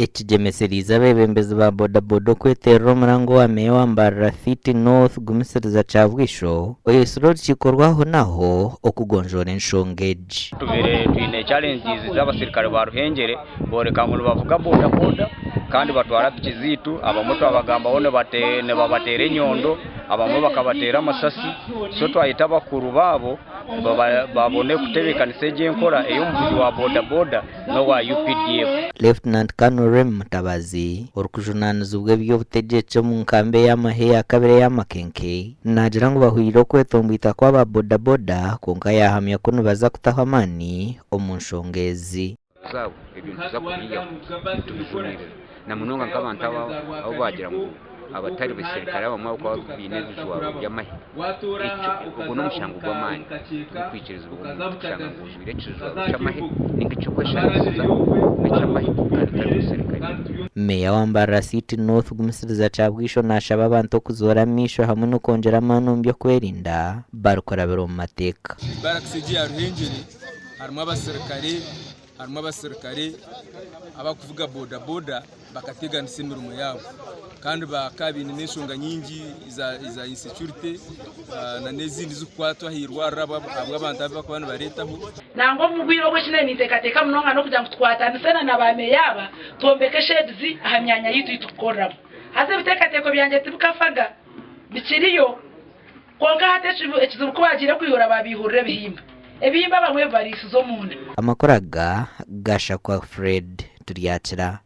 Ekigyemesereize abeebembezi ba bodaboda okweteerera omuranga owa Meeya wa Mbarara City North Gumisiriza Kyabwisho oyetsire orukiiko rw'aho n'aho okugonjoora enshonga egi. Tubaire twine challenges z'abasirikare ba Ruhengyere booreka ngu nibavuga bodaboda kandi batwara piki zaitu abamwe twabagambaho nibabateera enyondo abamwe bakabateera amasasi so twayeta abakuru baabo babone kutebeekanisa egi enkora ey'omuvugi wa bodaboda n'owa UPDF. Lieutenant Colonel Remy Mutabazi, orikujunaanizibwa eby'obutegyeki omu nkambi ey'amahe eya kabiri eya Makenke, naagira ngu bahwire okwetomboita kw'aba bodaboda kwonka yaahamya ku nibaza kutaho amaani omu nshonga ezi. Zaabo ebyo nituza kubiihaho nitubijumirira na munonga nk'abantu abu baagira ngu abatari baserukare abamwe ahabw'okuba baine ebijwaro by'amahe. Ekyo ogwo n'omushango gw'amaani tigurikwikirizibwa omuntu kushanga ngu ojwaire ekijwaro ky'amahe nainga eky'okweshaanisiza eky'amahe kandi otari muserukare. Meeya wa Mbarara City North Gumisiriza Kyabwisho naashaba abantu okuzoora amaisho hamwe n'okwongyera amaani omu by'okwerinda barikurabira omu mateeka. Barracks egi eya Ruhengyere harimu abasirikare harimu abasirikare abarikuvuga boda boda bakateganisa emirimo yaabo kandi bakaba baine n'enshonga nyingi eza insecurity nana ezindi ezirikukwatwa aha irwariro ahabw'abantu abu barikuba nibareetaho. Nangwa omu bwire obu eki naaninteekateeka munonga n'okugira ngu tukwatanise na baameeya aba twombeke sheds aha myanya yaitu ei turikukoreramu. Haza ebiteekateeko byangye tibikafaga, bikiriyo. Kwonka hati ekizibu ku baagiire kwihura baabaihurira ebihimba. Ebihimba abamwe bibariisize omunda. Amakuru aga gashakwa Fred Turyakira.